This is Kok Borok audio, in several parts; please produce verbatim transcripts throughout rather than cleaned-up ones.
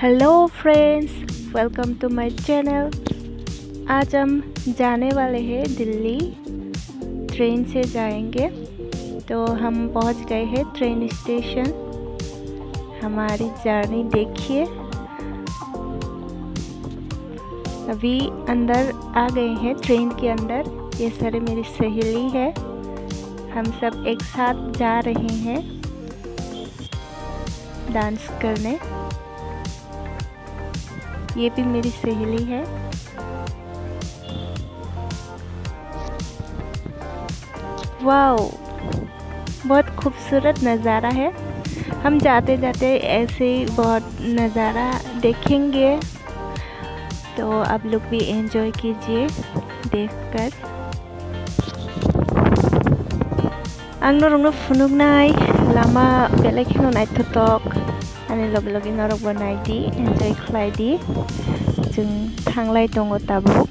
Hello friends, welcome to my channel। आज हम जाने वाले हैं दिल्ली, ट्रेन से जाएंगे। तो हम पहुंच गए हैं ट्रेन स्टेशन। हमारी जर्नी देखिए। अभी अंदर आ गए हैं ट्रेन के अंदर। ये सारे मेरी सहेली है, हम सब एक साथ जा रहे हैं डांस करने। ये भी मेरी सहेली है। वाओ, बहुत खूबसूरत नज़ारा है। हम जाते जाते ऐसे ही बहुत नज़ारा देखेंगे, तो आप लोग भी एंजॉय कीजिए देखकर। Ang norokno phunuknai lama belai kheno naithotok, ani loge loge norokbo nai di, enjoy khlai di. Chwng thanglai tongo tabuk.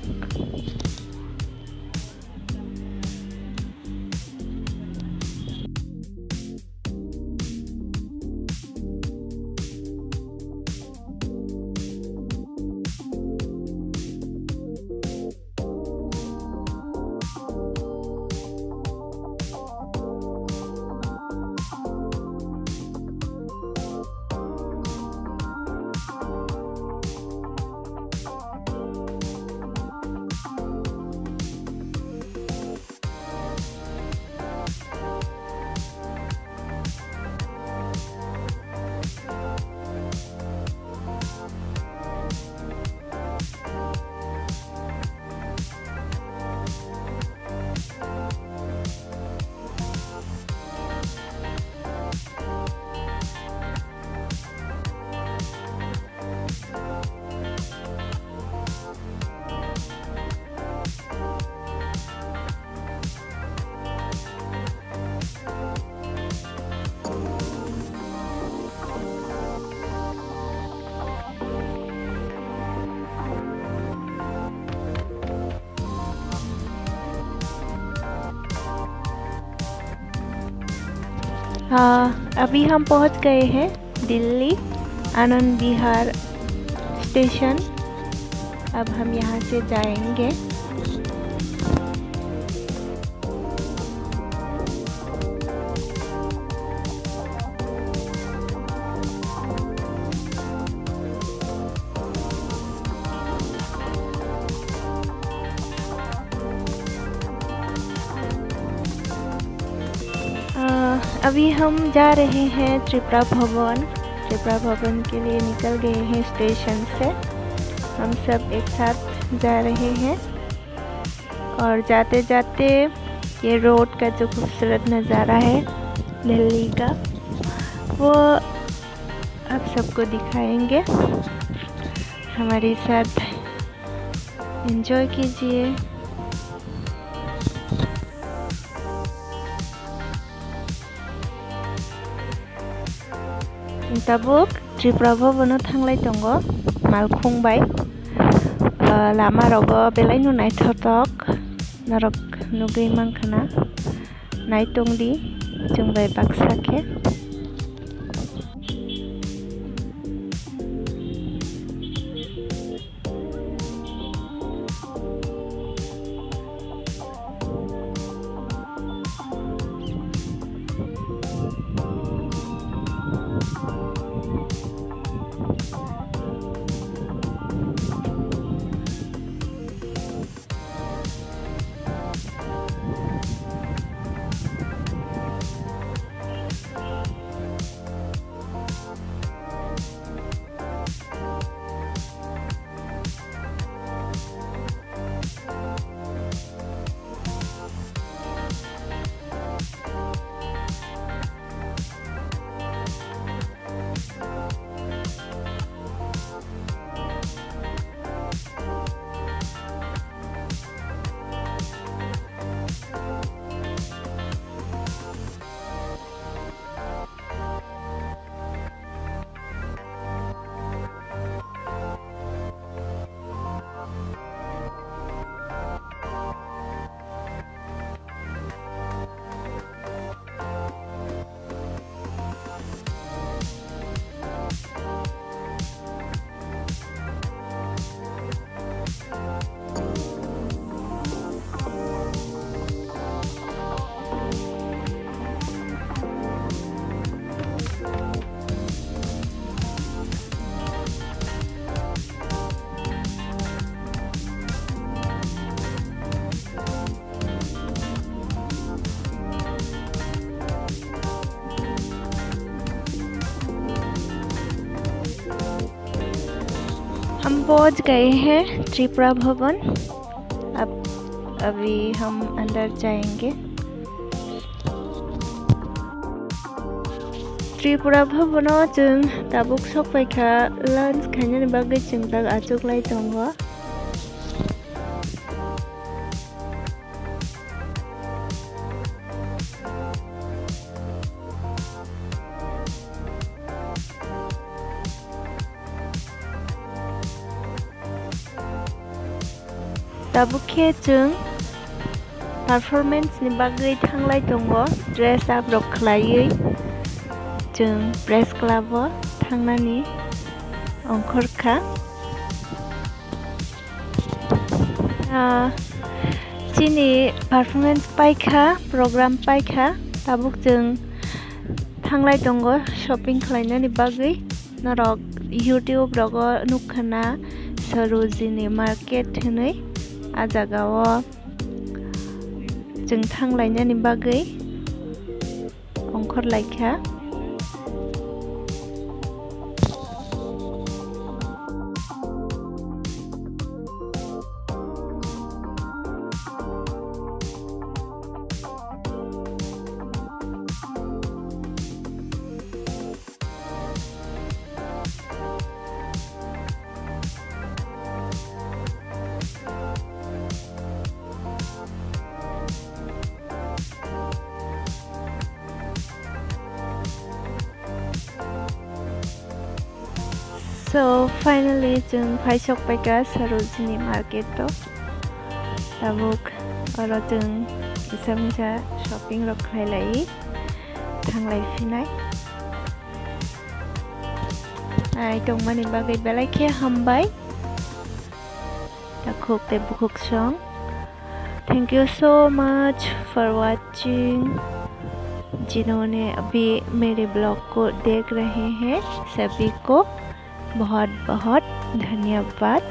हाँ, अभी हम पहुँच गए हैं दिल्ली आनंद विहार स्टेशन। अब हम यहाँ से जाएंगे। अ, अभी हम जा रहे हैं त्रिपुरा भवन। त्रिपुरा भवन के लिए निकल गए हैं स्टेशन से। हम सब एक साथ जा रहे हैं। और जाते जाते ये रोड का जो खूबसूरत नज़ारा है दिल्ली का, वो आप सबको दिखाएंगे। हमारे साथ एंजॉय कीजिए। Tabuk Tripura Bhavan o thanglai tongo, malkhung bai. Ah, lama rogo belai no naithotok, norok nugwi mankha na. Naitong di, chwng bai baksa khe. हम पहुंच गए हैं त्रिपुरा भवन। अब अभी हम अंदर जाएंगे। Tripura Bhavan o chwng tabuk sokpaikha, lunch khainani bagwi chwng tak achuklai tongo. Tabuk khe chwng performance ni bagwi thanglai tongo, dress up rok khlaiwi chwng press club o thangnani ongkhorkha. Ah, chini performance paikha, program paikha, tabuk chwng thanglai tongo shopping khlainani bagwi. Norok YouTube rogo nukkhana Sarojini Market hinwi, a jagao chwng thanglainani bagwi ongkhor laikha. So, finally, chwng phaisok paikha Sarojini Market o. Tabuk oro chwng kisa misa shopping rok khlai lai, thanglai phinai. Ai tongmani bagwi belai khe hambai. Takhuk tei bukhuk song. Thank you so much for watching. जिन्होंने अभी मेरे ब्लॉग को देख रहे हैं, सभी को बहुत बहुत धन्यवाद।